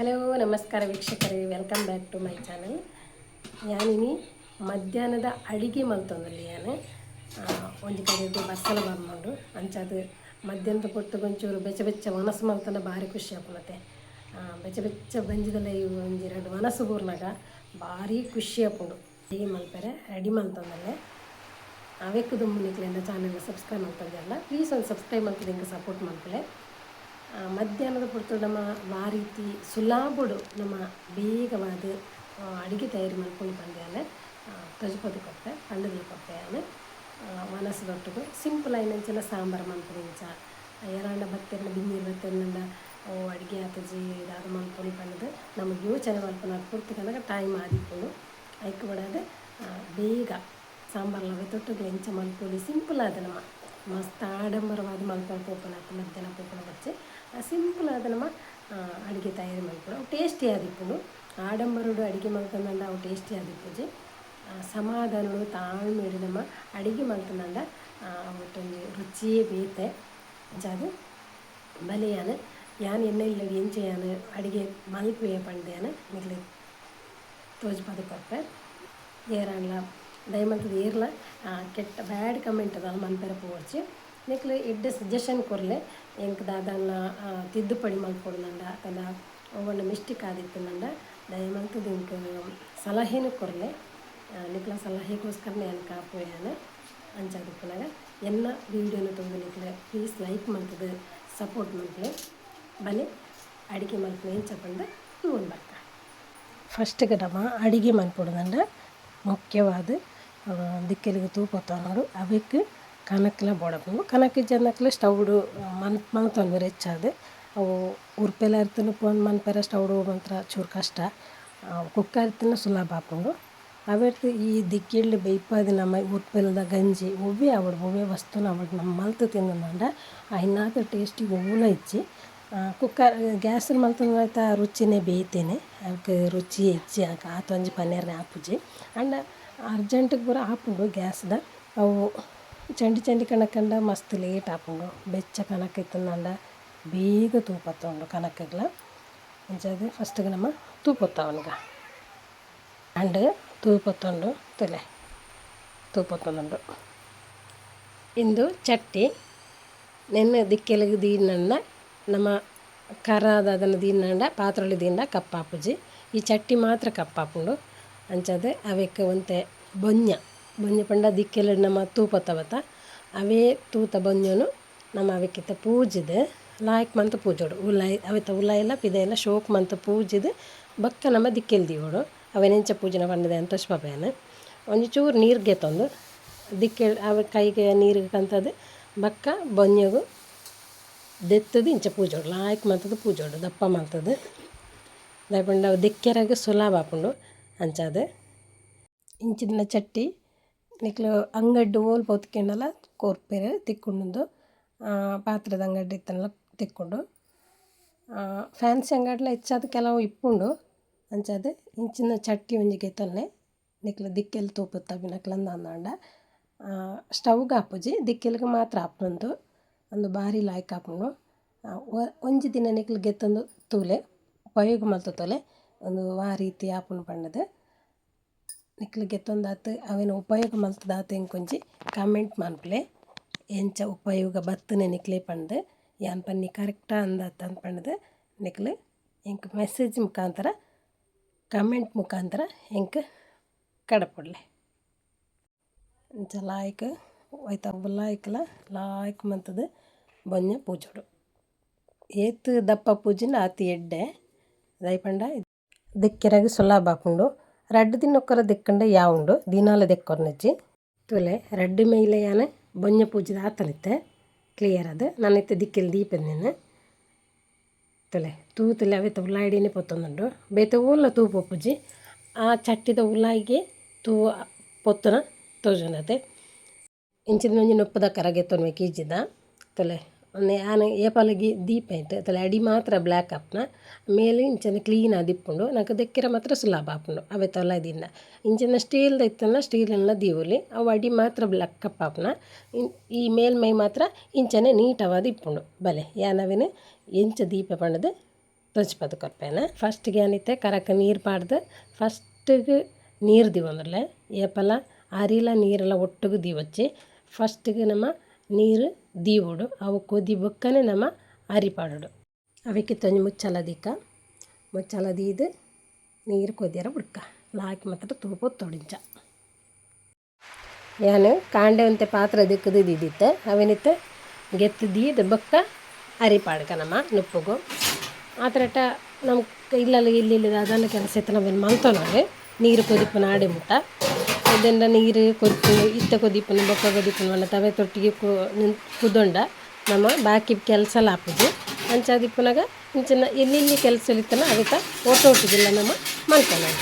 Hello, ನಮಸ್ಕಾರ ವೀಕ್ಷಕರೇ. Welcome back to my channel. ಯಾನಿನಿ ಮಧ್ಯಾಹ್ನದ ಅಡಿಗೆ ಮಲ್ತೊಂದುಲ್ಲೆ ಯಾನ್. ಒಂಜಿ ಕಡೆರ್ದ್ ಬರ್ಸಲ ಬರ್ಮುಂಡು. ಅಂಚಾದ್ ಮಧ್ಯಾಹ್ನದ ಪೊರ್ತುಗು ಒಂಚೂರು ಬೆಚ್ಚ ಬೆಚ್ಚ ವನಸ್ ಮಲ್ತಂಡ ಬಾರಿ ಖುಷಿ ಆಪುಂಡತೆ. ಬೆಚ್ಚ ಬೆಚ್ಚ ಬಂಜಿದಲ್ಲ ಒಂಜಿ ರಡ್ಡ್ ವನಸ್ ಬೂರ್ನಗ ಬಾರಿ ಖುಷಿ ಆಪುಂಡು. ಅಡಿಗೆ ಮಲ್ಪೆರೆ ರೆಡಿ ಮಲ್ತೊಂದುಲ್ಲೆ. ಅವೆಕ್ ದುಂಬು ನಿಕ್ಲೆನ ಚಾನಲ್ ಸಬ್ಸ್ಕ್ರೈಬ್ ಮಲ್ತೊಂದಿಲ್ಲ, ಪ್ಲೀಸ್ ಒಂದು ಸಬ್ಸ್ಕ್ರೈಬ್ ಮಲ್ತುದು ಎಂಕ್ ಸಪೋರ್ಟ್ ಮಲ್ಪುಲೆ. ಮಧ್ಯಾಹ್ನದ ಪೊರ್ತು ನಮ ವಾ ರೀತಿ ಸುಲಾಭೊಡು ನಮ ಬೇಗವಾದ್ ಅಡಿಗೆ ತಯಾರಿ ಮಲ್ಪೊಲಿ ಪಂದ್ ಯಾನ್ ತೊಜಪಾದ್ ಕೊರ್ಪೆ, ಪಂಡುದ್ ಕೊರ್ಪೆ ಯಾನ್. ವನಸ್ದೊಟ್ಟುಗು ಸಿಂಪಲ್ ಆಯಿನಂಚಿನ ಸಾಂಬಾರ್ ಮನ್ಪುನಿಂಚ, ಏರಾಂಡ ಬತ್ತೆರ್ನ, ಬಿನ್ನೆರ್ ಬತ್ತೆರ್ನಂಡ, ಓ ಅಡಿಗೆ ಆತುಜಿ, ದಾದ ಮನ್ಪೊಲಿ ಪಂಡುದು ನಮಕ್ ಯೋಚನೆ ಮನ್ಪುನ ಪೊರ್ತುಗನಗ ಟೈಮ್ ಆದಿಪ್ಪುಂಡು. ಐಕ್ ಬೋಡಾದ್ ಬೇಗ ಸಾಂಬಾರ್ಲ ಅವೆತೊಟ್ಟುಗು ಎಂಚ ಮನ್ಪೊಲಿ, ಸಿಂಪಲ್ ಆದ್, ನಮ ಮಸ್ತ್ ಆಡಂಬರವಾದ್ ಮಲ್ಪರೆ ಪೋಪುನತ್ತ್. ಮಧ್ಯಾಹ್ನ ಪೋಪುನ ಬೊರ್ಚಿ, ಸಿಂಪಲ್ ಆದ್ ನಮ ಅಡಿಗೆ ತಯಾರಿ ಮನ್ಪೊಡು. ಅವು ಟೇಸ್ಟಿ ಆದಿಪ್ಪುಂಡು. ಆಡಂಬರಡ್ ಅಡಿಗೆ ಮಲ್ತೊಂದಂಡ ಅವು ಟೇಸ್ಟಿ ಆದಿಪ್ಪುಜಿ. ಸಮಾಧಾನಡ್, ತಾಳ್ಮೆಡ್ ನಮ ಅಡಿಗೆ ಮಲ್ತುಂಡ ಅವೆಟೊಂಜಿ ರುಚಿಯೇ ಬೇತೆ. ಅಂಚಾದ್ ಬಲೆ, ಯಾನ್ ಯಾನ್ ಎನ್ನ ಇಲ್ಲಡ್ ಎಂಚ ಯಾನ್ ಅಡಿಗೆ ಮಲ್ಪುವೆ ಪಂದ್ ಯಾನ್ ನಿಕ್ಲೆಗ್ ತೋಜಿಪಾದ್ ಕೊರ್ಪೆ. ಏರಾಂಡಲ ದಯಮಲ್ತುದು ಏರ್ಲ ಕೆಟ್ಟ ಬ್ಯಾಡ್ ಕಮೆಂಟ್ ದಾಲ ಮನ್ಪೆರೆ ಪೋವೊಡ್ಚಿ. ನಿಕ್ಲು ಎಡ್ಡೆ ಸಜೆಷನ್ ಕೊರ್ಲೆ. ಎಂಕ್ ದಾದಾಂಡ್ಲ ತಿದ್ದುಪಡಿ ಮಲ್ಪೊಡುಂಡ ಅತ್ತಂಡ ಒವ್ವಾಂಡ ಮಿಸ್ಟೇಕ್ ಆದಿತ್ತುಂಡ ದಯಮಲ್ತುದು ಎಂಕ್ ಸಲಹೆನ್ ಕೊರ್ಲೆ. ನಿಕ್ಲ ಸಲಹೆಗೋಸ್ಕರನೆ ಯಾನ್ ಕಾಪುವೆ ಯಾನ್. ಅಂಚಾದಿಪ್ಪುನಗ ಎನ್ನ ವೀಡಿಯೋನು ತೂದು ನಿಕ್ಲು ಪ್ಲೀಸ್ ಲೈಕ್ ಮಲ್ತುದು ಸಪೋರ್ಟ್ ಮಲ್ಪುಲೆ. ಬಲೆ, ಅಡಿಗೆ ಮಲ್ಪುನ ಎಂಚ ಪಂದ್ ತೂವೊಂದು ಬರ್ಕ. ಫಸ್ಟ್ಗೆ ನಮ ಅಡಿಗೆ ಮನ್ಪೊಡುಂಡ ಮುಖ್ಯವಾದ್ ದಿಕ್ಕೆಲ್ಗ್ ತೂ ಪತ್ತೊನೊಡು. ಅವೆಕ್ ಕನಕ್ಲ ಬೋಡಾಪುಂಡು. ಕನಕ್ ಇಜ್ಜಂದಿನಕ್ಲ್ ಸ್ಟೌವ್ಡ್ ಮಲ್ತೊನ್ವೆರ್ ಹೆಚ್ಚಾದ್. ಅವು ಉರ್ಪೆಲ್ ಅರ್ತಿನ ಮನ್ಪೆರೆ ಸ್ಟೌವ್ಡ್ ಮಾತ್ರ ಚೂರು ಕಷ್ಟ. ಕುಕ್ಕರ್ ಇತ್ತ್ಂಡ ಸುಲಭ ಆಪುಂಡು. ಅವೆರ್ದ್ ಈ ದಿಕ್ಕೆಲ್ಡ್ ಬೆಯ್ಪಾದ್ ನಮ ಉರ್ಪೆಲ್ದ ಗಂಜಿ ಒವ್ವೆ ಆವಡ್, ಒವ್ವೆ ವಸ್ತುನ ಆವಡ್, ನಮ ಮಲ್ತ್ ತಿಂದ್ಂಡ ಐನಾತ್ ಟೇಸ್ಟಿ ಒವ್ಲ ಇಜ್ಜಿ. ಕುಕ್ಕರ್, ಗ್ಯಾಸ್ ಮಲ್ತುಂಡ ಐತ ರುಚಿನೆ ಬೇತೆನೆ. ಐಕ್ ರುಚಿ ಹೆಚ್ಚಿ ಆತೊಂಜಿ ಪನೆರೆ ಆಪುಜಿ. ಆಂಡ ಅರ್ಜೆಂಟ್ಗ್ ಪೂರ ಆಪುಂಡು ಗ್ಯಾಸ್ದ. ಅವು ಚಂಡಿ ಚಂಡಿ ಕಣಕ್ಂಡ ಮಸ್ತ್ ಲೇಟ್ ಆಪುಂಡು. ಬೆಚ್ಚ ಕನಕ್ ಇತ್ತ್ಂಡ ಬೇಗ ತೂ ಪತ್ತುಂಡು ಕನಕ್ಗ್ಲ. ಅಂಚಾದ್ ಫಸ್ಟ್ಗ್ ನಮ ತೂ ಪೊತ್ತಾವೊನುಗ. ಆಂಡ್, ತೂ ಪತ್ತುಂಡು. ತೂಲೆ, ತೂ ಪತ್ತೊಂದುಂಡು. ಇಂದು ಚಟ್ಟಿ. ನೆನ್ನ್ ದಿಕ್ಕೆಲ್ಗ್ ದೀಡ್ಂಡ, ನಮ ಕರ ದಾದನ ದೀಡ್ಂಡ, ಪಾತ್ರೊಲಿ ದೀಂಡ ಕಪ್ಪಾಪುಜಿ. ಈ ಚಟ್ಟಿ ಮಾತ್ರ ಕಪ್ಪಾಪುಂಡು. ಅಂಚಾದ್ ಅವೆಕ್ ಒಂತೆ ಬೊಂಜ. ಬೊಂಜ ಪಂಡ ದಿಕ್ಕೆಲ್ ನಮ ತೂ ಪತ್ತವತ, ಅವೇ ತೂತ ಬೊಂಜೊನು ನಮ ಅವೆಕ್ ಇತ್ತೆ ಪೂಜಿದ್, ಲಾಯ್ಕ್ ಮಂತ್ ಪೂಜೊಡು. ಉಲಾಯಿ, ಅವೆತ ಉಲಾಯಿಲ ಪಿದಯಿಲ ಶೋಕು ಮಂತ್ ಪೂಜಿದ್ ಬೊಕ್ಕ ನಮ ದಿಕ್ಕೆಲ್ ದೀವೊಡು. ಅವೆನ್ ಎಂಚ ಪೂಜುನ ಪಂಡುದು ಯಾನ್ ತೋಜ್ಪಾಪೆ ಯಾನ್. ಒಂಜಿ ಚೂರು ನೀರು ಗೆತೊಂದು ದಿಕ್ಕೆಲ್ ಅವೆ ಕೈಗೆ ನೀರು ಕಂತದ್ ಬೊಕ್ಕ ಬೊಂಜೊಗು ದೆತ್ತುದು ಇಂಚ ಪೂಜೊಡು. ಲಾಯ್ಕ್ ಮಂತುದು ಪೂಜೊಡು, ದಪ್ಪ ಮಲ್ತುದು. ದಾಯೆ ಪಂಡ ಅವು ದೆಕ್ಕೆರೆಗ್ ಸುಲಭ ಆಪುಂಡು. ಅಂಚಾದ್ ಇಂಚಿತ್ತಿನ ಚಟ್ಟಿ ನಿಕ್ಲು ಅಂಗಡ್ಡ್ ಓಲ್ ಪೋದು ಕೇಂಡಲ ಕೊರ್ಪೆರ್, ತಿಕ್ಕುಂಡು. ಪಾತ್ರದ ಅಂಗಡಿ ಇತ್ತ್ಂಡಲ ತಿಕ್ಕುಂಡು. ಫ್ಯಾನ್ಸಿ ಅಂಗಡಿಲ ಹೆಚ್ಚಾದ್ ಕೆಲವು ಇಪ್ಪುಂಡು. ಅಂಚಾದ್ ಇಂಚಿನ ಚಟ್ಟಿ ಒಂಜಿ ಗೆತೊನ್ಲೆ ನಿಕ್ಲ್ ದಿಕ್ಕೆಲ್ ತೂ ಪೊತ್ತಬಿನಕ್ಲ್ ಅಂದಾಂಡ. ಸ್ಟವ್ಗ್ ಆಪುಜಿ, ದಿಕ್ಕೆಲ್ಗ್ ಮಾತ್ರ ಆಪುಂಡು. ಉಂದು ಬಾರಿ ಲಾಯ್ಕ್ ಆಪುಂಡು. ಒಂಜಿ ದಿನ ನಿಕ್ಲ್ ಗೆತೊಂದು ತೂಲೆ, ಉಪಯೋಗ ಮಲ್ತ್ ತೂಲೆ, ಉಂದು ವಾ ರೀತಿ ಆಪುಂಡು ಪಂಡುದು. ನಿಕ್ಲ್ ಗೆತೊಂದಾತ್ ಅವೆನ್ ಉಪಯೋಗ ಮಲ್ತುದಾತ್ ಎಂಕೊಂಜಿ ಕಮೆಂಟ್ ಮನ್ಪುಲೆ, ಎಂಚ ಉಪಯೋಗ ಬತ್ತುಂಡು ನಿಕ್ಲೆ ಪಂದ್, ಯಾನ್ ಪನ್ನಿ ಕರೆಕ್ಟಾ ಅಂದತ್ತ ಪಂಡುದು ನಿಕ್ಲ್ ಎಂಕ್ ಮೆಸೇಜ್ ಮುಖಾಂತರ, ಕಮೆಂಟ್ ಮುಖಾಂತರ ಎಂಕ್ ಕಡಪುಡ್ಲೆ. ಇಂಚ ಲಾಯ್ಕ್ ಐತ ಲಾಯ್ಕ್ಲ ಲಾಯ್ಕ್ ಮಂತುದು ಬೊಂಜ ಪೂಜೊಡು. ಏತ್ ದಪ್ಪ ಪೂಜಿಂಡ ಆತ್ ಎಡ್ಡೆ. ದಾಯೆ ಪಂಡ ದೆಕ್ಕೆರೆಗ್ ಸುಲಭ ಆಪುಂಡು. ರಡ್ಡ್ ದಿನಕ್ಕೊರ ದೆಕ್ಕುಂಡ ಯಾವುಂಡು, ದಿನಾಲ ದೆಕ್ಕೊರ್ನಿಜ್ಜಿ. ತೂಲೆ, ರಡ್ಡ್ ಮೈಲ ಯಾನ್ ಬೊಂಜ ಪೂಜಿದ್ ಆತನಿತ್ತೆ ಕ್ಲಿಯರ್ ಆದ್. ನನ ಇತ್ತೆ ದಿಕ್ಕೆಲ್ ದೀಪೆಂದಿನ. ತೂಲೆ, ತೂತುಲೆ, ಅವೆತ ಉಲಾಯಿಡಿನೆ ಪೊತ್ತೊಂದುಂಡು. ಬೇತೆ ಓಲ್ಲ ತೂ ಪೋಪುಜಿ. ಆ ಚಟ್ಟಿದ ಉಲಾಯಿಗೆ ತೂ ಪೊತ್ತುನ ತೋಜುಂಡತೆ. ಇಂಚಿನ ಒಂಜಿ ನುಪ್ಪುದ ಕರ ಗೆತೊನ್ವೆ ಕೆಜಿದ. ತೂಲೆ, ಒಂದೆ ಯಾನ್ ಏಪಲ ದೀಪೆ. ತೂಲೆ, ಅಡಿ ಮಾತ್ರ ಬ್ಲ್ಯಾಕ್ ಆಪುನ, ಮೇಲ್ ಇಂಚನೆ ಕ್ಲೀನ್ ಆದಿಪ್ಪುಂಡು. ನಂಕ್ ದೆಕ್ಕೆರೆ ಮಾತ್ರ ಸುಲಭ ಆಪುಂಡು. ಅವೆತ ಉಲಾಯಿ ದೀಂಡ ಇಂಚಿನ ಸ್ಟೀಲ್ದ ಇತ್ತ್ಂಡ ಸ್ಟೀಲ್ನ್ಲ ದೀವೊಲಿ. ಅವು ಅಡಿ ಮಾತ್ರ ಬ್ಲ್ಯಾಕ್ ಕಪ್ಪಾಪುನ, ಈ ಮೇಲ್ಮೈ ಮಾತ್ರ ಇಂಚನೆ ನೀಟವಾದ್ ಇಪ್ಪುಂಡು. ಬಲೆ, ಯಾನ್ ಅವೆನ್ ಎಂಚ ದೀಪೆ ಪಂಡುದು. ತೊಜ್ಪದ ಕೊರ್ಪೇನೆ. ಫಸ್ಟ್ಗೆ ಏನಿತ್ತೆ ಕರಕ್ ನೀರು ಪಾಡ್ದು ಫಸ್ಟಿಗೆ ನೀರು ದೀವೊಂದುಲ್ಲೆ. ಏಪಲ ಅರಿಲ ನೀರೆಲ್ಲ ಒಟ್ಟುಗು ದೀವೊಚ್ಚಿ. ಫಸ್ಟಿಗೆ ನಮ್ಮ ನೀರು ದೀವೊಡು, ಅವು ಕೊದಿ ಬೊಕ್ಕನೆ ನಮ್ಮ ಅರಿ ಪಾಡೊಡು. ಅವೆಕ್ ಒಂಜಿ ಮುಚ್ಚಲ ದೀಕ, ಮುಚ್ಚಲ ದೀದ್ ನೀರು ಕೊದಿಯರ ಬುಡ್ಕ ಲಾಯ್ಕ್ ಮಾತ್ರ ತೂ ಪೊತ್ತೊಡಿಂಚ. ಯಾನ್ ಕಾಂಡೆ ಒಂತೆ ಪಾತ್ರೆ ದಿಕ್ಕದು ದೀದಿತ್ತೆ, ಅವೆನಿತ್ತೆ ಗೆತ್ತು ದೀದ್ ಬೊಕ್ಕ ಅರಿ ಪಾಡ್ಕ ನಮ್ಮ ನುಪ್ಪುಗು. ಆತರಟ ನಮ್ಗೆ ಇಲ್ಲಲ್ಲಿ ಇಲ್ಲಿ ಇಲ್ಲಿ ದಾದಾನ ಕೆಲಸ ಇತ್ತು ನಮ್ಮೇನು ಮಲ್ತೊನೊಲಿ ನೀರು ಕೊದಿಪುನ ಆಡೆ ಮುಟ್ಟ. ಇದೆಂಡ ನೀರು ಕೊದಿಪುನು ಇತ್ತೆ ಕೊದಿಪುನು ಬೊಕ್ಕ ಕೊದಿಪುನು ಪಂಡ ತವೆ ತೊಟ್ಟಿಗೆ ಕುದೊಂಡ ನಮ್ಮ ಬಾಕಿ ಕೆಲಸಲ ಆಪುಜಿ. ಅಂಚಾದಿಪ್ಪುನಗ ಇಂಚಿನ ಎಲ್ಲಿ ಕೆಲಸ ಇತ್ತನ ಅವೆತ ಒಟ್ಟೊಟ್ಟಿಗೆಲ್ಲ ನಮ್ಮ ಮಲ್ತೊನೊಲಿ.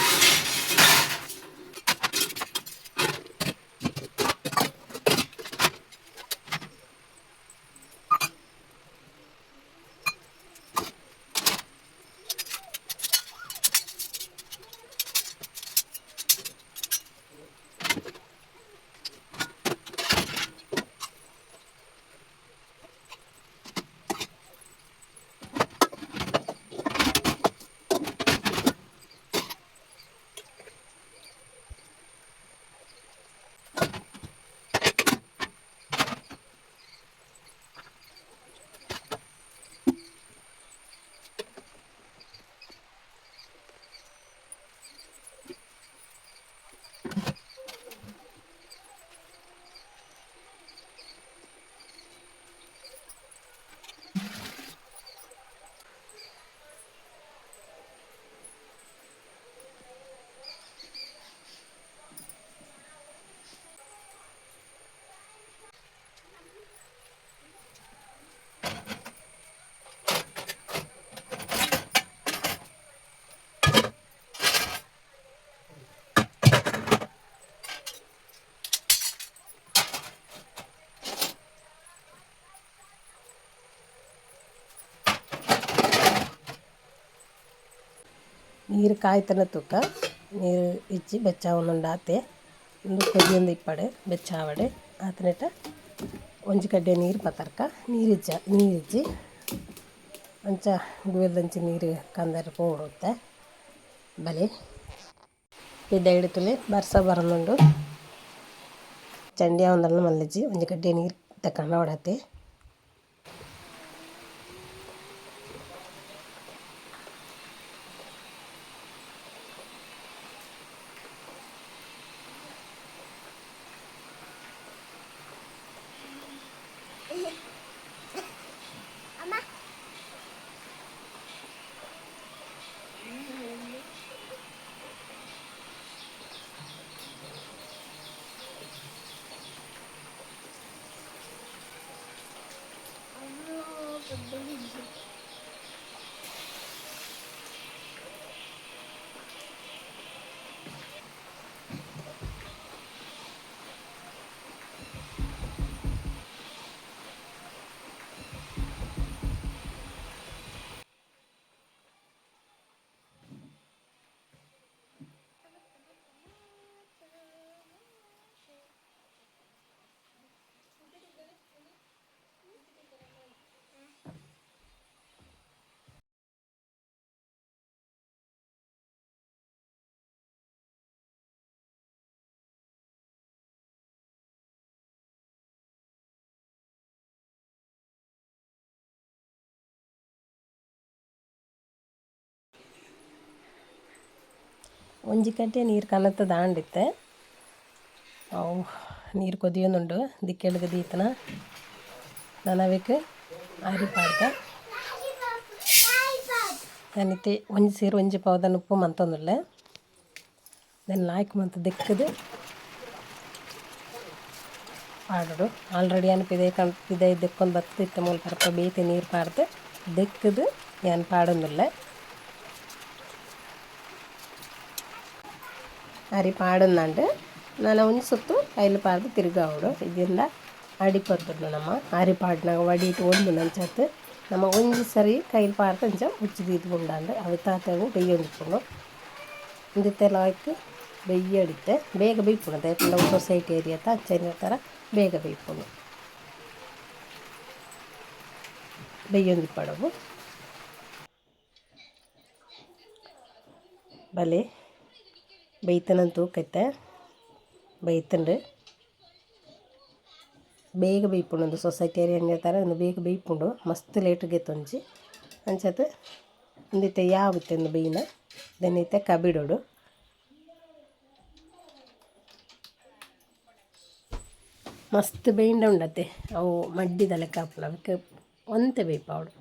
ನೀರು ಕಾಯ್ತನ ತೂಕ, ನೀರು ಇಜ್ಜಿ ಬೆಚ್ಚಾವೊಂದುಂಡು ಆತೆ. ಉಂದು ಕೊದಿಯೊಂದು ಇಪ್ಪಡೆ ಬೆಚ್ಚಾವಡೆ ಆತನೇಟ ಒಂಜಿ ಕಡ್ಡೆ ನೀರು ಪತರ್ಕ ನೀರಿಜ್ಜ ನೀರಿಜ್ಜಿ ಅಂಚ ಗುವೆಲ್ದಂಚಿ ನೀರು ಕಂದರ ಪೋಡುತ್ತೆ ಬಲೆ. ಪಿದಯ್ಡ್ ಬರ್ಸ ಬರೊಂದುಂಡು, ಚಂಡಿ ಆವೊಂದುಲ್ಲ ಮಲ್ಲೆಜ್ಜಿ ಒಂಜಿ ಕಡ್ಡೆ ನೀರು ತಕ್ಕಂಡ ಓಡಾತೆ. ಒಂಜಿ ಕಡ್ಡೆ ನೀರು ಕನತ್ ದಾಂಡಿತ್ತೆ, ಅವು ನೀರು ಕೊದಿಯೊಂದುಂಡು ದಿಕ್ಕೆಲ್ಗ್ ದೀತನ ನನ ಅವೆಕ್ ಅರಿ ಪಾಡ್ದ. ಯಾನಿತ್ತೆ ಒಂಜಿ ಸೇರು ಒಂಜಿ ಪಾವುದ ನುಪ್ಪು ಮಂತೊಂದುಲ್ಲೆ. ದೆನ್ ಲಾಯ್ಕ್ ಮಂತ್ ದೆಕ್ಕುದು ಪಾಡೊಡು. ಆಲ್ರೆಡಿ ಯಾನ್ ಪಿದಯಿ ಕಣ್ ಪಿದಯಿ ದೆಕ್ಕೊಂದು ಬತ್ತ್ ಇತ್ತೆ ಮೂಲು ಪರ್ಪ ಬೇತೆ ನೀರು ಪಾಡ್ದ್ ದೆಕ್ಕುದು ಯಾನ್ ಪಾಡೊಂದುಲ್ಲೆ. ಅರಿ ಪಾಡೊಂದಾಂಡ್ ನನ ಒಂಜಿ ಸುತ್ತು ಕೈಲ್ ಪಾಡ್ದ್ ತಿರ್ಗಾವೊಡು. ಇಜ್ಜಿಂಡ ಅಡಿ ಪತ್ತುಂಡು ನಮ ಅರಿ ಪಾಡ್ನಗ ವಡಿಟ್ ಒಂದುಂಡು ಅಂಚಾತ್ ನಮ ಒಂಜಿ ಸರಿ ಕೈಲ್ ಪಾಡ್ದ್ ಅಂಚ ಮುಚ್ಚಿ ದೀದ್ ಬುಡಾಂಡ್ ಅವು ಬೆಯ್ಯೊಂದಿಪ್ಪುಂಡು. ಉಂದೆತ ಲಾಯ್ಕ್ ಬೆಯ್ಯಡಿತ್ತೆ ಬೇಗ ಬೇಯ್ಪುಂಡು ದಾಯೆ ಪಂಡ ಸೊಸೈಟಿ ಏರಿಯಾತ ಅಂಚನೆ ಥರ ಬೇಗ ಬೇಯ್ಪುಂಡು. ಬೆಯ್ಯೊಂದಿಪ್ಪಡವು. ಬಲೆ ಬೇಯ್ತನಂತ ತೂಕೈತೆ ಬೇಯ್ತುಂಡು ಬೇಗ ಬೇಯ್ಪುಂಡು ಒಂದು ಸೊಸೈಟಿ ಏರಿಯಾ ಒಂದು ಬೇಗ ಬೇಯ್ಪುಂಡು ಮಸ್ತ್ ಲೇಟ್ ಗೆತ್ತೊಂಜಿ ಅಂಚತ್ ಉಂದಿತ್ತೆ ಯಾವಿತ್ತೆ ಒಂದು ಬೇಯ್ನ ದೆನ್ ಇತ್ತೆ ಕಬಿಡೋಡು ಮಸ್ತ್ ಬೇಂಡ ಉಂಡತೆ ಅವು ಮಡ್ಡಿದ ಲೆಕ್ಕ ಆಪುಂಡು ಅವೆಕ್ ಒಂತೆ ಬೇಯ್ಪಾವೊಡು.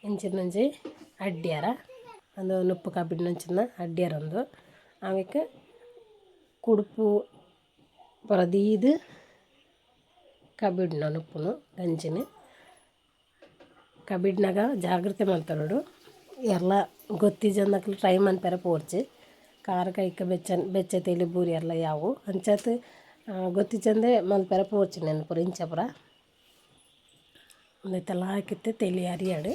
ಇಂಚಿನೊಂಜಿ ಅಡ್ಡ್ಯಾರ ಉಂದು ನುಪ್ಪು ಕಬಿಡಿನಂಚಿನ ಅಡ್ಡ್ಯಾರ ಉಂದು ಅವೆಕ್ ಕುಡುಪು ಪೂರ ದೀದ್ ಕಬಿಡ್ನ ನುಪ್ಪುನು ಗಂಜಿನ್ ಕಬಿಡ್ನಗ ಜಾಗ್ರತೆ ಮಲ್ತೊನೊಡು ಏರ್ಲ ಗೊತ್ತಿಜ್ಜಂದಕ್ಲು ಟ್ರೈ ಮನ್ಪೆರೆ ಪೋಡ್ಚಿ ಕಾರ ಕೈಕ್ ಬೆಚ್ಚ ಬೆಚ್ಚ ತೆಲಿ ಬೂರಿಯೆರ್ಲ ಯಾವು ಅಂಚಾತ್ ಗೊತ್ತಿಜ್ಜಂದೆ ಮನ್ಪೆರೆ ಪೋಡ್ಚಿ ನೆನ್ ಪೂರ ಇಂಚ ಪೂರ ಉಂದೆತ ಲಾಯ್ಕ್ ತೆಲಿ ಅರಿಯಡ್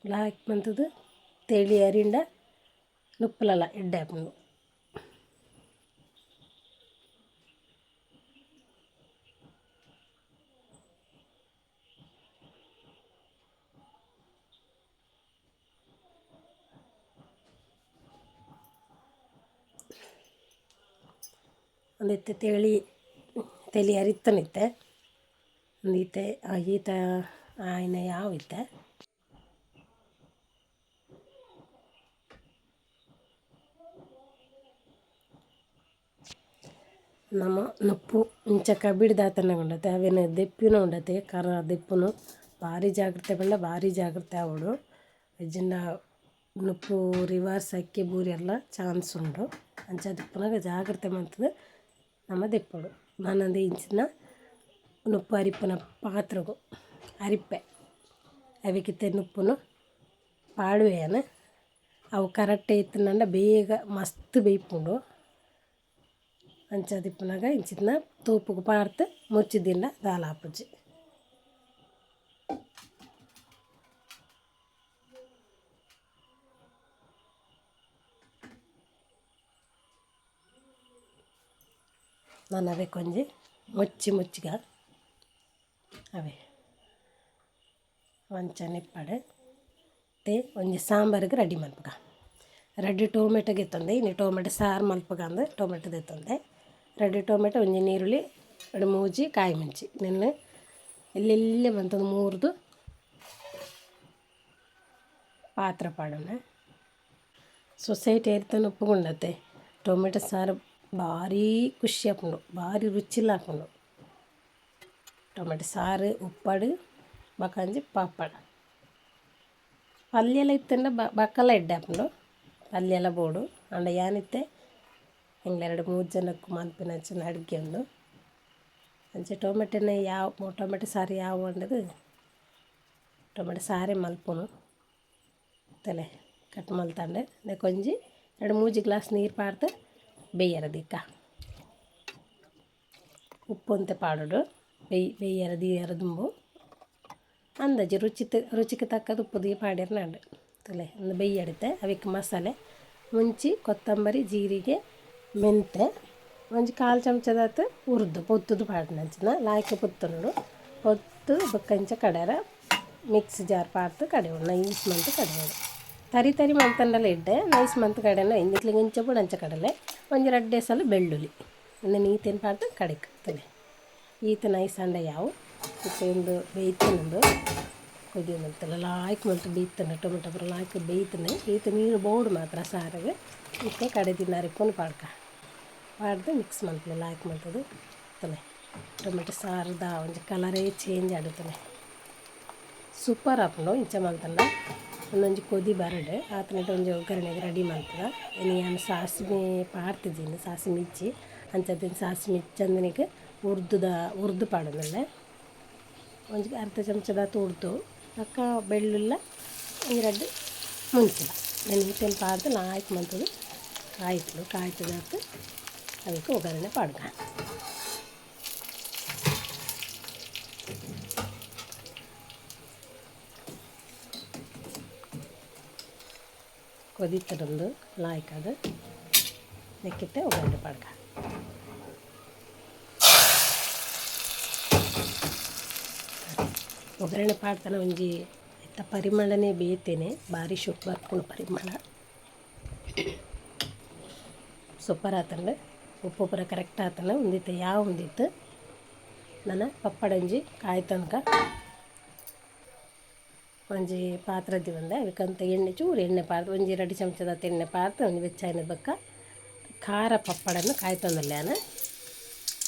ಲಾಯ್ಕ್ ಮಂತುದು ತೆಲಿ ಅರಿಂಡ ನುಪ್ಪುಲಲ ಎಡ್ಡೆ ಆಪುಂಡು. ಉಂದೆತ್ತ ತೆಳಿ ತೆಲಿ ಅರಿತೊಂದಿತ್ತೆ ಉಂದು ಇತ್ತೆ ಈತ ಆಯಿನ ಯಾವು ಇತ್ತೆ. ನಮ ನುಪ್ಪು ಇಂಚ ಕಬಿಡ್ದಾತನ ಉಂಡತೆ ಅವೆನ್ ದೆಪ್ಪಿನ ಉಂಡತೆ ಕರ ದೆಪ್ಪುನು ಬಾರಿ ಜಾಗ್ರತೆ ಪಂಡ ಬಾರಿ ಜಾಗ್ರತೆ ಆವೊಡು ಇಜ್ಜಿಂಡ ನುಪ್ಪು ರಿವರ್ಸ್ ಅಕ್ಕಿ ಬೂರಿಯೆರ್ಲ ಚಾನ್ಸ್ ಉಂಡು ಅಂಚ ದೆಪ್ಪುನಗ ಜಾಗ್ರತೆ ಮಂತುದು ನಮ ದೆಪ್ಪೊಡು ನನ ಇಂಚಿನ ನುಪ್ಪು ಅರಿಪುನ ಪಾತ್ರೊಗು ಅರಿಪ್ಪೆ ಅವೆಕ್ ಇತ್ತೆ ನುಪ್ಪುನು ಪಾಡುವೆ ಯಾನ್ ಅವು ಕರೆಕ್ಟ್ ಇತ್ತ್ಂಡ ಬೇಗ ಮಸ್ತ್ ಬೇಯ್ಪುಂಡು ಅಂಚ ದೆಪ್ಪುನಗ ಇಂಚಿತ್ತಿನ ತೂಪುಗು ಪಾಡ್ದ್ ಮುಚ್ಚಿ ದೀಂಡ ದಾಲ ಆಪುಜಿ. ನನ ಅವೆಕ್ ಒಂಜಿ ಮುಚ್ಚಿ ಮುಚ್ಚಿಗ ಅವೇ ಅಂಚನೆ ಇಪ್ಪಡ್ ಇತ್ತೆ ಒಂಜಿ ಸಾಂಬಾರ್ಗ್ ರೆಡಿ ಮನ್ಪುಗ ರಡ್ಡ್ ಟೊಮೆಟೊ ಗೆತ್ತೊಂದೆ ಇನಿ ಟೊಮೆಟೊ ಸಾರು ಮನ್ಪುಗ ಅಂದ್ ಟೊಮೆಟೊ ದೆತ್ತೊಂದೆ ರಡ್ಡ್ ಟೊಮೆಟೊ ಒಂಜಿ ನೀರುಳ್ಳಿ ರಡ್ಡ್ ಮೂಜಿ ಕಾಯಿ ಮುಂಚಿ ನೆನ್ನ್ ಎಲ್ಲೆ ಎಲ್ಲೆ ಮಂತೊಂದು ಮೂರ್ದು ಪಾತ್ರ ಪಾಡೊನ ಸೊಸೈಟಿ ಏರ್ತನ ಉಪ್ಪುಗುಂಡತೆ ಟೊಮೆಟೊ ಸಾರು ಭಾರಿ ಖುಷಿ ಆಪುಂಡು ಭಾರಿ ರುಚಿಲ ಆಪುಂಡು ಟೊಮೆಟೊ ಸಾರು ಉಪ್ಪಡ್ ಬೊಕ ಒಂಜಿ ಪಾಪಡ ಪಲ್ಯಲ ಇತ್ತುಂಡ ಬಕ್ಕಲ ಎಡ್ಡೆ ಆಪುಂಡು ಪಲ್ಯಲ ಬೋಡು ಆಂಡ ಯಾನಿತ್ತೆ ಎಂಕ್ಲ ರಡ್ಡ್ ಮೂಜಿ ಜನಕ್ಕ್ ಮನ್ಪಿನಂಚಿನ ಅಡುಗೆ ಉಂದು ಅಂಚ ಟೊಮೆಟೊನೆ ಯಾವು ಟೊಮೆಟೊ ಸಾರು ಯಾವು ಪಂಡುದು ಟೊಮೆಟೊ ಸಾರೇ ಮನ್ಪುನು ತಲೆ ಕಟ್ ಮಲ್ತಂಡ ನೆಕ್ ಒಂಜಿ ರಡ್ಡ್ ಮೂಜಿ ಗ್ಲಾಸ್ ನೀರು ಪಾಡ್ದ್ ಬೇಯರ ದೀಕ ಉಪ್ಪು ಒಂತೆ ಪಾಡೊಡು ಬೇಯ್ ಬೇಯರ ದೀಯರ ದುಂಬು ಅಂದಾಜು ರುಚಿತ ರುಚಿಕ್ ತಕ್ಕದ ಉಪ್ಪು ದೀ ಪಾಡ್ಯರೆ ನಾಂಡ್ ತೂಲೆ ಉಂದು ಬೇಯ್ಯಡಿತ್ತೆ ಅವೆಕ್ ಮಸಾಲೆ ಮುಂಚಿ ಕೊತ್ತಂಬರಿ ಜೀರಿಗೆ ಮೆಂತೆ ಒಂಜಿ ಕಾಲು ಚಮಚದಾತ್ ಉರ್ದು ಪೊತ್ತುದು ಪಾಡ್ನಂಚಿನ ಲಾಯ್ಕ್ ಪೊತ್ತೊನೊಡು ಪೊತ್ತು ಬೊಕ್ಕ ಇಂಚ ಕಡೆರ ಮಿಕ್ಸಿ ಜಾರ್ ಪಾಡ್ದ್ ಕಡೆಯೊಡು ನೈಸ್ ಮಂತ್ ಕಡೆಯೊಡು ತರಿ ತರಿ ಮಂತಂಡಲ ಎಡ್ಡೆ ನೈಸ್ ಮಂತ್ ಕಡೆನ ನಿಕ್ಲೆಗ್ ಇಂಚ ಬೋಡು ಅಂಚ ಕಡಲೆ ಒಂಜಿ ರಡ್ಡ್ ಎಸಲ್ ಬೆಳ್ಳುಳ್ಳಿ ಉಂದೆನ್ ಈತೆನ್ ಪಾಡ್ದ್ ಕಡೆಕ್ ತೂಲೆ ಈತ್ ನೈಸ್ ಆಂಡ ಯಾವು ಇತ್ತೆ ಉಂದು ಬೇಯ್ತುಂಡು ಕೊದಿಯೊಂದುಂಡು ಲಾಯ್ಕ್ ಮಂತ್ ಬೇಯ್ತುಂಡು ಟೊಮೆಟೊ ಪೂರ ಲಾಯ್ಕ್ ಬೇಯ್ತುಂಡು ಈತ್ ನೀರು ಬೋಡು ಮಾತ್ರ ಸಾರುಗು ಇತ್ತೆ ಕಡೆದಿನ ಅರಿಪುನು ಪಾಡ್ಕ ಪಾಡ್ದು ಮಿಕ್ಸ್ ಮನ್ಪುಲೆ ಲಾಯ್ಕ್ ಮಂತುದು ತೂಲೆ ಟೊಮೆಟೊ ಸಾರುದ ಒಂಜಿ ಕಲರೇ ಚೇಂಜ್ ಆಂಡ್ ತೂಲೆ ಸೂಪರ್ ಆಪುಂಡು ಇಂಚ ಮಲ್ತುಂಡ ಉಂದೊಂಜಿ ಕೊದಿ ಬರಡ್ ಆತನೇಟ ಒಂಜಿ ಒಗ್ಗರಣೆಗ್ ರೆಡಿ ಮನ್ಪುಗ ಇನಿ ಯಾನ್ ಸಾಸಿವೆ ಪಾಡ್ತಿಜಿ ಸಾಸಿವೆ ಇಜ್ಜಿ ಅಂಚಾದ್ ಸಾಸಿವೆ ಇಜ್ಜಂದಿನೆಗ್ ಉರ್ದುದ ಉರ್ದು ಪಾಡೊಂದುಲ್ಲೆ ಒಂಜಿ ಅರ್ಧ ಚಮಚದಾತ್ ಉರ್ದು ಬೊಕ್ಕ ಬೆಳ್ಳುಳ್ಳಿ ಒಂಜಿ ರಡ್ಡ್ ಮುಂಚಿಲ ನೆನ್ ಈತೆನ್ ಪಾಡ್ದ್ ಲಾಯ್ಕ್ ಮಂತುದು ಕಾಯ್ಪುಂಡು ಕಾಯ್ತುದಾತ್ ಅವೆಕ್ ಒಗ್ಗರಣೆ ಪಾಡ್ಗ. ಕೊದಿತ್ತಡೊಂದು ಲಾಯ್ಕದು ನೆಕ್ಕಿತ್ತೆ ಒಗ್ಗರಣೆ ಪಾಡ್ಕ. ಒಗ್ಗರಣೆ ಪಾಡ್ತಾನ ಒಂಜಿ ಇತ್ತ ಪರಿಮಳನೇ ಬೇತೇನೆ, ಬಾರಿ ಶುಕ್ ಬರ್ಪುಂಡು ಪರಿಮಳ. ಸೂಪರ್ ಆತಂಡು, ಉಪ್ಪು ಪೂರ ಕರೆಕ್ಟ್ ಆತನ ಉಂದಿತ್ತೆ ಯಾವ ಉಂದಿತ್ತು. ನನ್ನ ಪಪ್ಪಡಂಜಿ ಕಾಯಿ ತನಕ ಒಂಜಿ ಪಾತ್ರೆ ದಿವಂದೆ ಅವಕ್ಕಂತ ಎಣ್ಣೆ ಚೂರು ಎಣ್ಣೆ ಪಾರ್ದು ಒಂಜಿ 2 ಚಮಚದ ಎಣ್ಣೆ ಪಾರ್ದು ಒಂಜಿ ಬೆಚ್ಚಾಯಿನ ಬೊಕ್ಕ ಖಾರ ಪಪ್ಪಡನ್ನು ಕಾಯಿ ತಂದಲ್ಯಾನ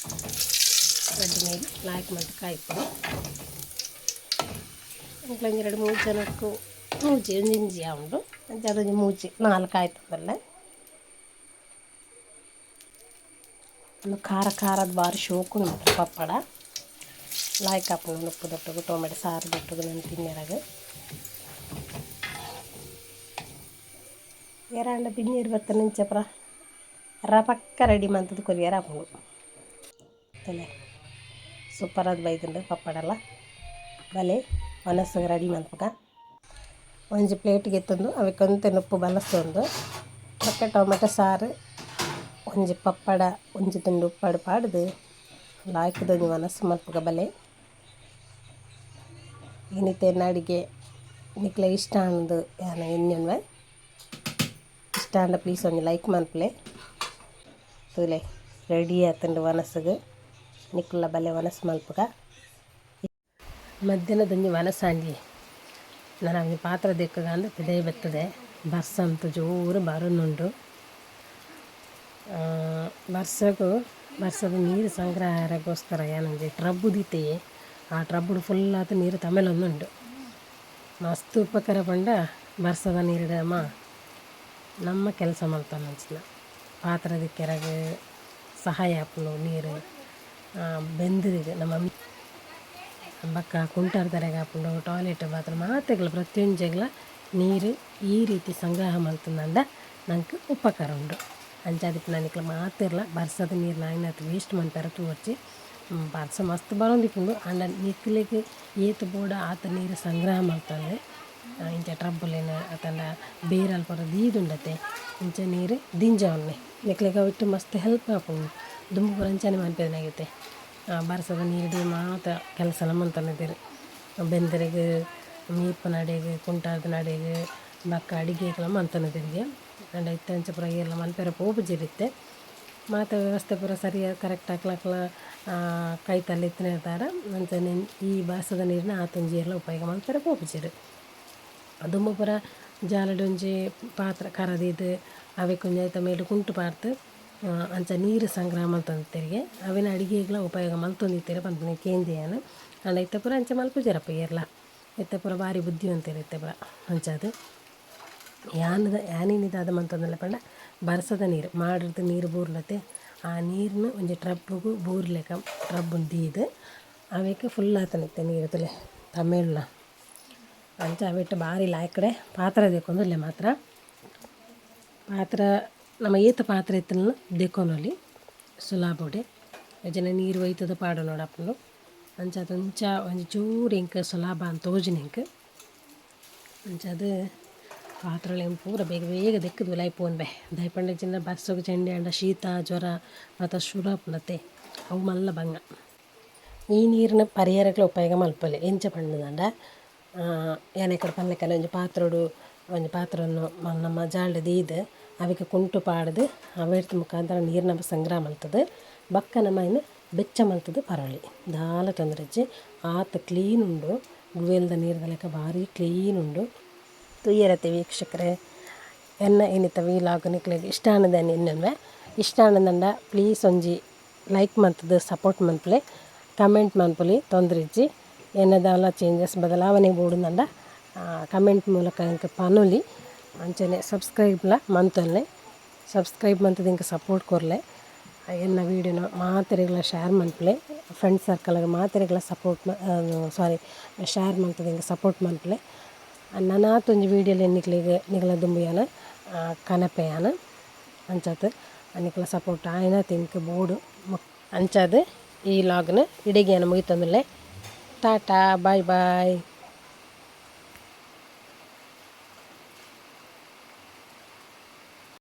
ರಡ್ಡ್ ನೀರು ಲಾಯ್ಕ್ ಮಲ್ತ್ ಕಾಯ್ಪುಡು. ಒಂಜಿ 2-3 ಜನಕ್ಕೂ ಮೂಜಿ ಒಂಜಿ ಇಂಜಿ ಉಂಡು ಅಂಚ ಅದೊಂಜಿ ಮೂಜಿ 4 ಕಾಯಿ ತಂದಲ್ಲೆ. ಒಂದು ಖಾರ ಖಾರದ ಬಾರಿ ಶೋಕು ಮಾತ್ರ ಪಪ್ಪಡ ಲಾಯ್ಕ್ ಆಪುಂಡು ಉಪ್ಪು ದೊಟ್ಟುಗು ಟೊಮೆಟೊ ಸಾರು ದೊಟ್ಟುಗು ನಾನು ತಿನ್ನೆರಗ. ಏರಾಂಡ ಬಿನ್ನೀರು ಬತ್ತ ನಿಂಚಪ್ರ ರಪಕ್ಕ ರೆಡಿ ಮಂತದ ಕೊರಿಯರ್ ಆಪುಂಡು. ತಲೆ ಸೂಪರ್ ಆದ್ ಬೈದುಂಡು ಪಪ್ಪಡೆಲ್ಲ ಬಲೆ ಮನಸ್ಸಿಗೆ ರೆಡಿ ಮನ್ಪುಗ. ಒಂಜಿ ಪ್ಲೇಟ್ಗೆ ಎತ್ತೊಂದು ಅವೆಕೊಂತೆ ನುಪ್ಪು ಬಲಸೊಂದು ಬೊಕ್ಕ ಟೊಮೆಟೊ ಸಾರು ಒಂಜಿ ಪಪ್ಪಡ ಒಂಜಿ ತುಂಡು ಉಪ್ಪಡು ಪಾಡ್ದು ಲಾಯ್ಕದ ಒಂಜಿ ಮನಸ್ಸು ಮನ್ಪುಗ ಬಲೆ. ಇನಿತ ಎನ್ನ ಅಡಿಗೆ ನಿಕ್ಲೆ ಇಷ್ಟ ಆಂದ್ ಯಾನ್ ಎನ್ನುವೆ. ಇಷ್ಟ ಆಂಡ ಪ್ಲೀಸ್ ಒಂಜಿ ಲೈಕ್ ಮನ್ಪುಲೆ. ತೂಲೆ ರೆಡಿ ಆತುಂಡು ವನಸುಗು, ನಿಕುಲ್ಲ ಬಲೆ ವನಸು ಮನ್ಪುಗ. ಮಧ್ಯಾಹ್ನದೊಂಜಿ ವನಸಾಂಜಿ ನನ ಒಂಜಿ ಪಾತ್ರೆ ದೆಕ್ಕುಗಂದ್ ಪಿದಯಿ ಬತ್ತದೆ. ಬರ್ಸ ಅಂತು ಜೋರು ಬರೊಂದುಂಡು. ಬರ್ಸಗು ಬರ್ಸದ ನೀರು ಸಂಗ್ರಹ ಆಯೆರೆಗೋಸ್ಕರ ಯಾನೊಂಜಿ ಟ್ರಬ್ ದೀತೆಯೆ. ಆ ಟ್ರಬ್ಬುಡು ಫುಲ್ ಆತ್ ನೀರು ತಮೆಲೊಂದುಂಡು. ಮಸ್ತ್ ಉಪಕಾರ ಪಂಡ ಬರ್ಸದ ನೀರುಡು ನಮ್ಮ ಕೆಲಸ ಮಲ್ತೊನಂಚಿನ ಪಾತ್ರೆ ದಿಕ್ಕೆರಗ್ ಸಹಾಯ ಆಪುಂಡು ನೀರು. ಬೆಂದಿರಿಗೆ ನಮ್ಮ ಬೊಕ್ಕ ಕುಂಟಾರ್ದರೆಗ್ ಆಪುಂಡು, ಟಾಯ್ಲೆಟ್ ಬಾತ್ರೂಮ್ ಮಾತೆಗ್ಲ ಪ್ರತಿಯೊಂಜೆಗ್ಲ ನೀರು ಈ ರೀತಿ ಸಂಗ್ರಹ ಮಲ್ತುಂಡ ನಂಕ್ ಉಪಕಾರ ಉಂಡು. ಅಂಚಾದಿಪ್ಪುನ ನಿಕುಲು ಮಾತೆರ್ಲ ಬರ್ಸದ ನೀರ್ನ ಆಯಿನಾತ್ ವೇಸ್ಟ್ ಮನ್ಪೆರೆ ತೂವೊರ್ಚಿ. ಬರ್ಸ ಮಸ್ತ್ ಬರೊಂದಿಪ್ಪುಂಡು ಆಂಡ ನಿಕ್ಲೆಗ್ ಏತ್ ಬೋಡ ಆತ್ ನೀರು ಸಂಗ್ರಹ ಮಲ್ತೊನ್ಲೆ. ಇಂಚ ಟ್ರಬ್ಬುಲೆನ್ ಅತ್ತಂಡ ಬೇರಲ್ ಪೂರ ದೀದುಂಡತೆ ಇಂಚ ನೀರು ದಿಂಜಾವೊನ್ಲೆ ನಿಕ್ಲೆಗ್ ಅವಿಟ್ ಮಸ್ತ್ ಹೆಲ್ಪ್ ಆಪುಂಡು. ದುಂಬು ಪೂರ ಅಂಚನೆ ಮನ್ಪೆದಿನಾಗಿತ್ತೆ. ಬರ್ಸದ ನೀರುಡು ಮಾತ ಕೆಲಸಲ ಮಲ್ತೊಂದಿತ್ತೆರ್. ಬೆಂದರೆಗ್ ಮೀಪುನಡೆಗ್ ಕುಂಟಾರ್ದನಡೆಗ್ ಬೊಕ್ಕ ಅಡಿಗೆಗ್ಲ ಮಲ್ತೊಂದಿತ್ತೆರ್ಗೆ. ಆಂಡ ಇತ್ತೆ ಅಂಚ ಪೂರ ಏರ್ಲ ಮನ್ಪೆರೆ ಪೋಪುಜೆರ್ ಇತ್ತೆ. ಮಾತ ವ್ಯವಸ್ಥೆ ಪೂರ ಸರಿಯಾದ್ ಕರೆಕ್ಟ್ ಅಕ್ಲಕ್ಲ ಕೈತಲ್ ಇತ್ತಿನೆಡ್ದಾರ ಅಂಚನೆ ಈ ಬರ್ಸದ ನೀರ್ನ ಆತೊಂಜಿ ಏರ್ಲ ಉಪಯೋಗ ಮನ್ಪೆರೆ ಪೋಪುಜೆರ್. ದುಂಬು ಪೂರ ಜಾಲಡ್ ಒಂಜಿ ಪಾತ್ರೆ ಕರ ದೀದ್ ಅವೆಕ್ ಒಂಜಿ ಐತ ಮೇಲ್ ಕುಂಟು ಪಾಡ್ದ್ ಅಂಚ ನೀರು ಸಂಗ್ರಹ ಮಲ್ತೊಂದಿತ್ತೆರ್ಗೆ. ಅವೆನ್ ಅಡಿಗೆಗ್ಲ ಉಪಯೋಗ ಮಲ್ತೊಂದಿತ್ತೆರ್ ಪನ್ಪುನ ಕೇಂದೆ ಯಾನ್. ಆಂಡ ಇತ್ತೆ ಪೂರ ಅಂಚ ಮಲ್ಪುಜೆರಪ್ಪ ಏರ್ಲ. ಇತ್ತೆ ಪೂರ ಬಾರಿ ಬುದ್ಧಿವಂತೆರ್ ಇತ್ತೆ ಪೂರ ಅಂಚಾದ್. ಯಾನ್ ಇನಿ ದಾದ ಮಲ್ತೊಂದುಲ್ಲೆ ಪಂಡ ಬರ್ಸದ ನೀರು ಮಾಡರ್ದ್ ನೀರು ಬೂರ್ಲತೆ ಆ ನೀರ್ನ್ ಒಂಜಿ ಟ್ರಬ್ಬುಗು ಬೂರ್ಲೆಕ ಟ್ರಬ್ಬುನ್ ದೀದ್ ಅವೆಕ್ ಫುಲ್ ಆತುಂಡು ಇತ್ತೆ ನೀರು ತೂಲೆ ತಮಿಳ್ನ. ಅಂಚ ಅವೆಟ್ ಬಾರಿ ಲಾಯ್ಕಡೆ ಪಾತ್ರೆ ದೆಕ್ಕೊಂದುಲ್ಲೆ ಮಾತ್ರ. ಪಾತ್ರೆ ನಮ ಏತ್ ಪಾತ್ರೆ ಇತ್ತುಂಡಲ ದೆಕ್ಕೊನೊಲಿ ಸುಲಭೊಡೆ. ಯಜನ ನೀರು ಒಯ್ತುದು ಪಾಡೊನೊಡಾಪುಂಡು. ಅಂಚಾದ್ ಒಂಚ ಒಂಜಿ ಚೂರು ಎಂಕ್ ಸುಲಭ ಅಂದ್ ತೋಜುಂಡು ಎಂಕ್. ಅಂಚಾದ್ ಪಾತ್ರೆಲೆನ್ ಪೂರ ಬೇಗ ಬೇಗ ದೆಕ್ಕುದು ಉಲಾಯಿ ಪೋವೊನ್ಬೆ. ದಾಯೆ ಪಂಡ ಇಜ್ಜಿಂಡ ಬರ್ಸೊಗು ಚಂಡಿ ಆಂಡ ಶೀತ ಜ್ವರ ಮಾತ ಶುರು ಆಪುಂಡತೆ ಅವು ಮಲ್ಲ ಬಂಗ. ಈ ನೀರ್ನ್ ಪರಿಯರೆಗ್ಲ ಉಪಯೋಗ ಮಲ್ಪೊಲಿ. ಎಂಚ ಪಂಡುಂಡ ಯಾನ್ ಇಕಡೆ ಪನ್ಲೆಕನೆ ಒಂಜಿ ಪಾತ್ರೊಡು ಒಂಜಿ ಪಾತ್ರೊನು ನಮ್ಮ ಜಾಲ್ಡ್ ದೀದ್ ಅವೆಕ್ ಕುಂಟು ಪಾಡ್ದ್ ಅವೆರ್ದ್ ಮುಖಾಂತರ ನೀರ್ ನಮ ಸಂಗ್ರಹ ಮಲ್ತುದು ಬೊಕ್ಕ ನಮ ಐನ್ ಬೆಚ್ಚ ಮಲ್ತುದು ಪರೊಲಿ. ದಾಲ ತೊಂದರೆ ಇಜ್ಜಿ, ಆತ್ ಕ್ಲೀನ್ ಉಂಡು. ಗುವೆಲ್ದ ನೀರ್ದ ಲೆಕ ಬಾರಿ ಕ್ಲೀನ್ ಉಂಡು. ತೂಯರತೆ ವೀಕ್ಷಕರೇ, ಎನ್ನ ಇನಿತ ವೀಲಾಗ್ ನಿಕ್ಲೆಗ್ ಇಷ್ಟ ಆಂಡದಾನಿ ಎನ್ನುವೆ. ಇಷ್ಟ ಆಂಡಂಡ ಪ್ಲೀಸ್ ಒಂಜಿ ಲೈಕ್ ಮಲ್ತುದು ಸಪೋರ್ಟ್ ಮನ್ಪುಲೆ, ಕಮೆಂಟ್ ಮನ್ಪುಲಿ ತೊಂದರೆ ಇಜ್ಜಿ. ಎನ್ನ ದಾಲ ಚೇಂಜಸ್ ಬದಲಾವಣೆ ಬೋಡುಂದಂಡ ಕಮೆಂಟ್ ಮೂಲಕ ಎಂಕ್ ಪನೊಲಿ. ಅಂಚನೆ ಸಬ್ಸ್ಕ್ರೈಬ್ಲ ಮಂತೊನ್ಲೆ, ಸಬ್ಸ್ಕ್ರೈಬ್ ಮಂತುದು ಎಂಕ್ ಸಪೋರ್ಟ್ ಕೊರ್ಲೆ. ಎನ್ನ ವೀಡಿಯೋನ ಮಾತೆರೆಗ್ಲ ಶೇರ್ ಮನ್ಪುಲೆ, ಫ್ರೆಂಡ್ ಸರ್ಕಲ್ ಮಾತೆರೆಗ್ಲ ಸಪೋರ್ಟ್ ಸಾರಿ ಶೇರ್ ಮಂತುದು ಎಂಕ್ ಸಪೋರ್ಟ್ ಮನ್ಪುಲೆ. ನನಾತ್ ಒಂಜಿ ವೀಡಿಯೋಲು ನಿಕ್ಲೆಗ್ ನಿಕಲ ದುಂಬು ಯಾನ್ ಕನಪೆ ಯಾನ್. ಅಂಚಾತ್ ನಿಕಲ್ನ ಸಪೋರ್ಟ್ ಆಯಿನಾತ್ ಎಂಕ್ ಬೋಡು. ಅಂಚಾದ್ ಈ ಲಾಗ್ನ್ ಇಡೆಗ್ ಯಾನ್ ಮುಗಿತೊಂದುಲ್ಲೆ. Tata boy boy.